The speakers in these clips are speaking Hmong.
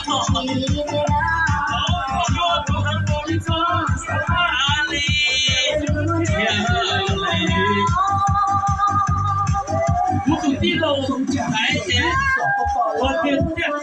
Kuv tus tij laug Haiv ces ua tiag tiag.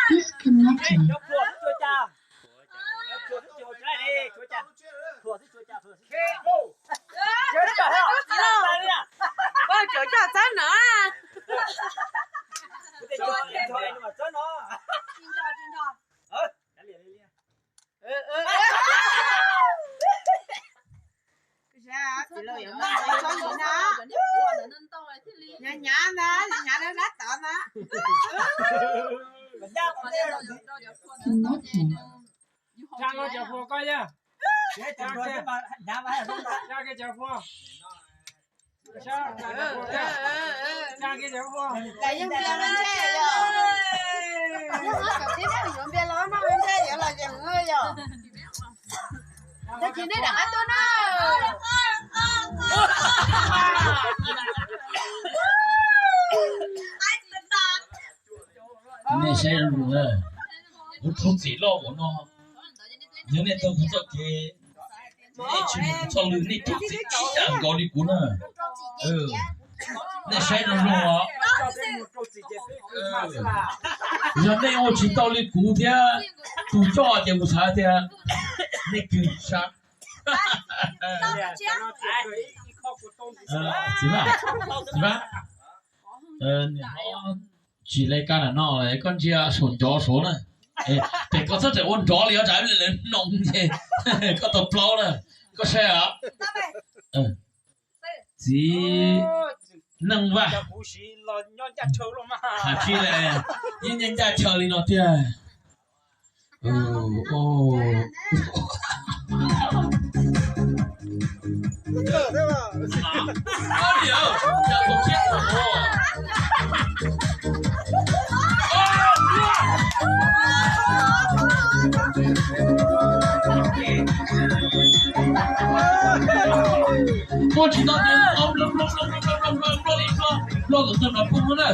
Disconnected. Koj cov coj txawb no. Hnyav hnyav ntag, hnyav hnyav dab dab tod ntag. Connected. Tsa cov phua koj yog. Tsa kiag cov phua. Tsa kiag cov phua. Cas yeej npias lub ntsej yog. Yeej cov tib neeg yuav npias los noj lub ntsej yuav los yees yog. Tag kis nej rov qab tuaj na. Nej saib zoo zoo na, kuv rhaub txim loj ua no, yog nej taug kuv txoj kev, nej tsis mus kuv txoj lw, nej rhaub txim ib yam nkaus li kuv na. Nej saib zoo zoo os. Yog nej ua tsis tau li kuv thiab tus coj ces kuv xav tias nej kws sab. Txiv Vaj, txiv Vaj, tsis le kab na no, koj ntsia saum nrov saud na. Ces koj txhob tseem ua nrov li os, tsam lawv noog ces koj tau plaub na. Koj saib os. Txiv Neej Vaj, has tsi le, yeej ncaj ncaj chaw li no tiag. Muaj tsis tau tias nplua nplua nplua nplua nplua nplua nplua li nplua nplua kom tau nrov poob na.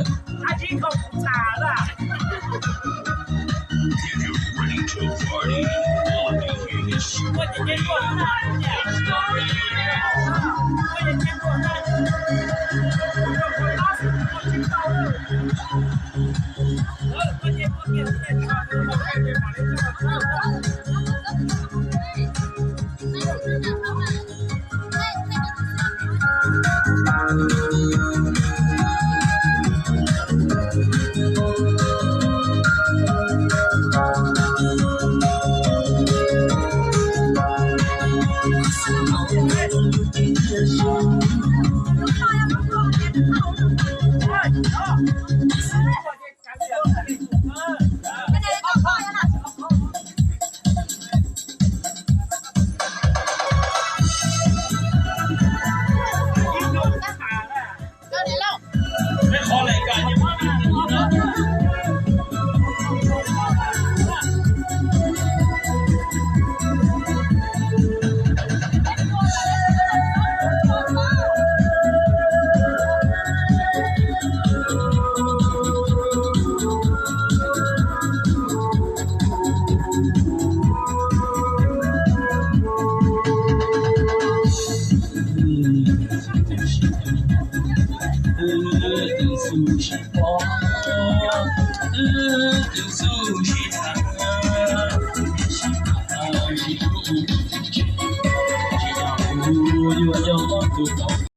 Xub sib tham, sib tham, sib tham, tsis yog kuv yuav coj koj tus tau